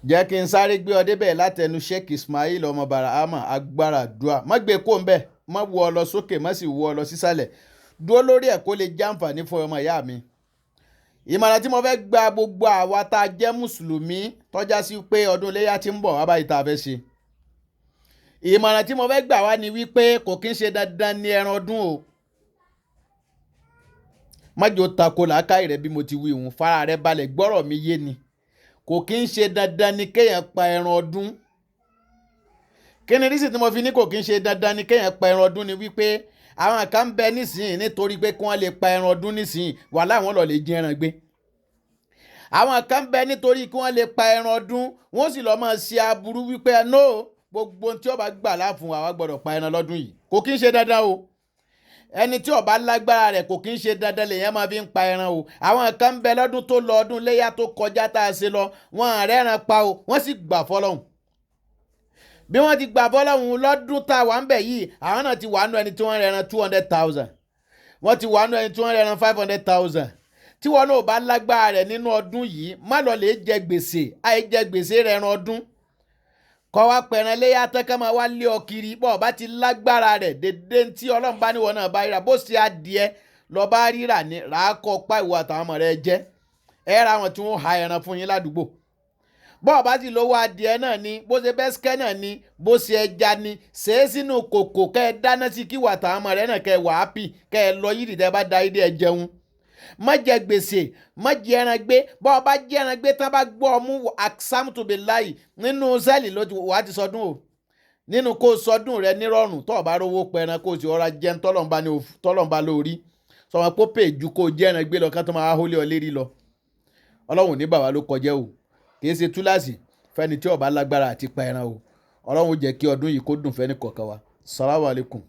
Jẹ́ kí n sáré gbé ọ débẹ̀ látẹnu Sheikh Ismail ọmọ Barahama. Agbára dua, má gbé kó ń bẹ̀, má wọ ọ lọ sókè, má sì wọ ọ lọ sísàlẹ̀. Dúró lórí ẹ̀ kó lè jàǹfààní fún ọmọ ìyá mi. Ìmọ̀ràn tí mo fẹ́ gba gbogbo àwa tá a jẹ́ mùsùlùmí tọ́já sí pé ọdún iléyà tí ń bọ̀ wá báyìí tá a fẹ́ ṣe, ìmọ̀ràn tí mo fẹ́ gbà wá ni wípé kò kí ń ṣe dandan ní ẹran ọdún o. Má jò tako làákàyè rẹ bí mo ti wí òun, fara rẹ balẹ̀, gbọ́rọ̀ mi yé ni. Kò kí ń ṣe dandan ni kéèyàn pa ẹran ọdún. Kí ni rísì tí mo fi ní kò kí ń ṣe dandan ni kéèyàn pa ẹran ọdún? Ni wípé àwọn kan ń bẹ nísìnyí, nítorí pé kí wọ́n lè pa ẹran ọdún nísìnyí, wà láwọn lọ lè jí ẹran gbé. Àwọn kan ń bẹ, nítorí kí wọ́n lè pa ẹran ọdún, wọ́n sì lọ́ọ́ máa ṣe aburú wípé no, gbogbo tí ó bá gbà láàfún, àwa gbọ́dọ̀ pa ẹran lọ́dún yìí. Kò kí ń ṣe dandan o. Ẹni tí ó bá lágbára rẹ̀, kò kí ń ṣe dandan lèyàn máa fi ń pa ẹran o. Àwọn kan ń bẹ, lọ́dún tó lọ, ọdún léyà tó kọjá tá a ṣe lọ, wọn àrẹ́ran pa o, wọ́n sì gbà fọlọ́hún. Bí wọ́n ti gbà fọlọ́hún, lọ́dún tá a wà ń bẹ̀ yìí, àwọn náà ti wà nù ẹni tí wọ́n rẹran 200,000, wọ́n ti wà nù ẹni tí wọ́n rẹran 500,000. Tí wọn náà bá lágbára rẹ̀ nínú ọdún yìí, má lọ lè jẹ gbèsè. Àì jẹ gbèsè rẹran ọdún kọ́ wa pẹ̀ràn léyà tán ká máa wá lé ọ kiri. Bọ́ ọ bá ti lágbára rẹ̀, dédé tí Ọlọ́run bá níwọ̀n náà bá ríra, bó ṣe adìẹ lọ bá ríra ní ràákọ́ pa, ìwọ àtàwọn ọmọ rẹ jẹ́ ẹ ra wọn tí wọ́n ha ẹran fún yín ládùúgbò. Bọ́ ọ bá sì lówó adìẹ náà ni, bó ṣe bẹ́sikẹ́ náà ni, bó ṣe ẹja ni, ṣe é sínú kòkò kẹ́ ẹ dáná sí kí ìwọ àtàwọn ọmọ rẹ náà kẹ́ ẹ wà á pì, kẹ́ ẹ lọ yídì. Tẹ́ ẹ bá da ìdí ẹ jẹun, má jẹ gbèsè, má jẹ ẹran gbé. Bọ́ ọ bá jẹ ẹran gbé tán, bá gbọ́ ọ mú, aksamtubilayi, nínú sẹ́ẹ̀lì ló ti wàá ti sọdún o. Nínú kó o sọdún rẹ nírọ̀rùn, tó o bá rówó pẹran, kó o sì ọ̀rá jẹun tọ́lọ́mbá lórí sọmọ pé pè ju kó o jẹ ẹran gbé lọ ká tó máa hólé ọ lérí lọ. Ọlọ́run ní bàbá ló kọjá o. Kì í ṣe túláàsì fẹ́ni tí ó bá lágbára àti pa ẹran o. Ọlọ́run jẹ́ kí ọdún yìí kó dùn fẹ́ni kọ̀ọ̀kan wa. Salamu alaykum.